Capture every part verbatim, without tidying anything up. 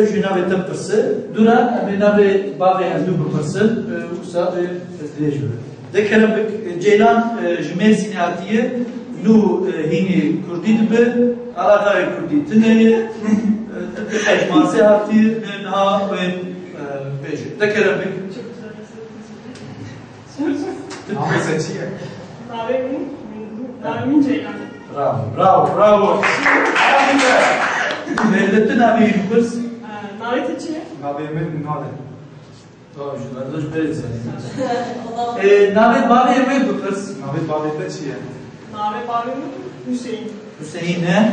Ji navê te pirse, dûra em ê navê bavê hindû bipirsin, e, wisa bê dirêj bibe. De kerem bik, e, Ceylan, e, ji Mêrsînê hatiye, nû, e, hînî kurdî dibe, eleqayê kurdî tune ye, e, ji Masê hatiye, niha wê, e, bêje. De kerem bik. Navê te çi ye? Navê min, navê min Ceylan. Bravo, bravo, bravo. Mêrde tu navê wî bipirs. Ee, navê te çi ye? Navê min Nal e. Tamam, ji Nal ji berê zanî. Ee, navê bavê wê bipirs. Navê bavê te çi ye? Navê bavê min Hüseyin. Hüseyin e.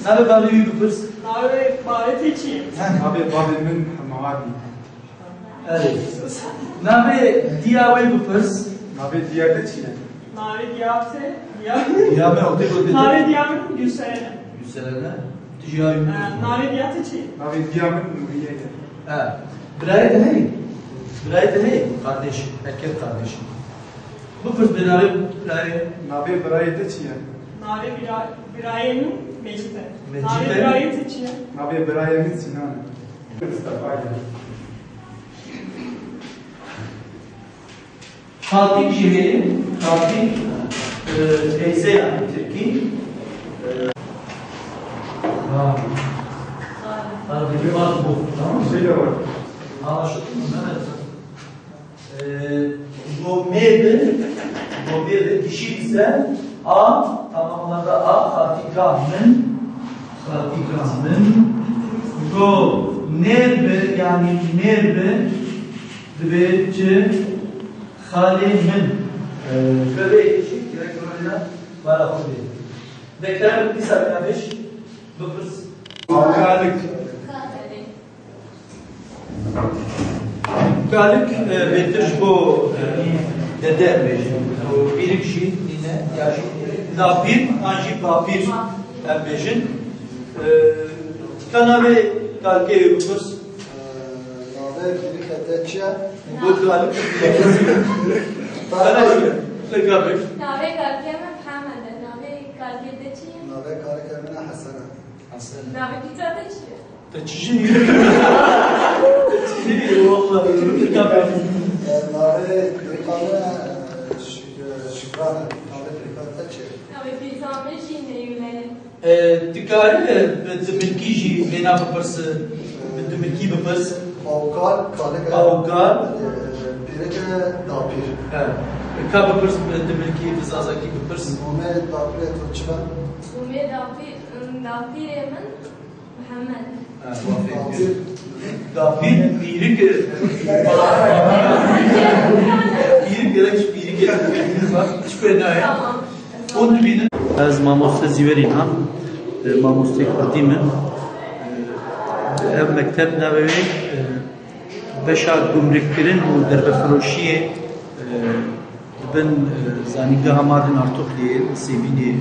Navê bavê wî bipirs. Navê bavê te çi ye? Navê bavê min Hemad e. Erê. Navê diya wê bipirs. Navê diya te çi ye? Navê diya te, diya. Diya me, o tê gotê te. Navê diya min Gülseren e. Gülseren e. Tu jî ya Yunus. Ee, navê diya te çi ye? Navê diya min Nuriye ye. Ha. Birayê te heye? Birayê te heye? Kardeş, erkek kardeş. Bipirs bê navê birayê. Navê birayê te çi ye? Navê bira-, birayê min Mecit e. Mecit e. Navê birayê te çi ye? Navê birayê min Sinan e. Mustafa ye. Xaltîk jî heye, xaltîk, e, teyze yani Tirkî. E, ha. Ha, bir var bu, tamam mı? Şey de var. Anlaşıldı mı? Evet. E, go mê bi, go mê bi kişî ise a, tamamlarda a, xaltîka min, xaltîka min. Go nêr bi, yani nêr bi, Dibê çi? Xalê min. Ee, ji ber vê yekê jî gerek rojê de bala xwe bê. De kerem dîsa kavêj bipirs. Kalik. Kalik, e, bêtir ji bo, e, dede em bêjin. Û pîrik jî nîne ya jî dapîr an jî bapîr em bêjin. E, tika navê kalikê wê bipirs. Navê pîrika te çi ye? Got Galip. Sana çi ye? Te Galip. Navê kalikê min Mihemed e. Navê kalikê te çi ye? Navê kalikê min Hesen e. Hesen. Navê pîrika te çi ye? Te çi jî? Te çi jî? Wallahî. Te Galip. Navê pîrika min, e, Şi-, e, Şifran e. Navê pîrika te çi ye? Navê pîrika min jî Neyûle ye. E, dikarî, e, bi dimilkî jî vêna bipirsi, bi dimilkî bipirs. Bawkal, kalike. Bawkal. E, pîrike dapîr. He. Ka bipirs bi dimilkî, bi zazakî bipirs. Nomê dapîrê to çi be? Nomê dapîr, dapîrê min Mihemed. He, wafê. Dapîr. Dapîr, pîrik. Pîrik, gerek ji pîrikê. Bak, çi pê nayê. Tamam. Hûn dibînin. Ez mamoste Zîwerî me, e, mamosteyê kurdî me. E, ev mekteb navê wê, e, beşa gumrikkirin û derbefiroşiyê, e, di bin, e, Zanîngeha Mardin Artuxliyê, Sêbînê, e,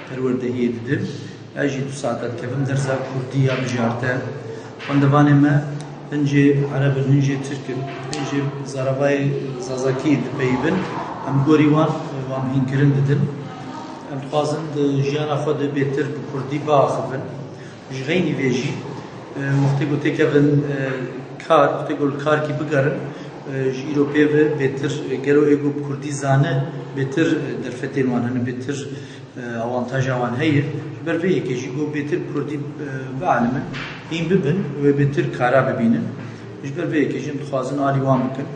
perwerdehiyê didin. Ez jî du saeta dikevim dersa kurdî ya mijarte. Xwendevanê me hin jê ereb in, hin jê tirk in, hin jê zaravayê zazakî dipeyivin. Em gorî wan, wan hînkirin didin. Em dixwazin di jiyana xwe de bêtir bi kurdî biaxivin. Ji xeynî vê jî, e, wextê ku têkevin, e, kar, wextê ku li karkî bigerin, e, ji îro pê ve bêtir, e, gelo ê ku bi kurdî zane, bêtir, e, derfetên wan hene, bêtir e, awantaja wan heye. Ji ber vê yekê jî ku bêtir bi kurdî, e, bialimin, hîn bibin, wê bêtir kara bibînin. Ji ber vê yekê jî em dixwazin alî wan bikin.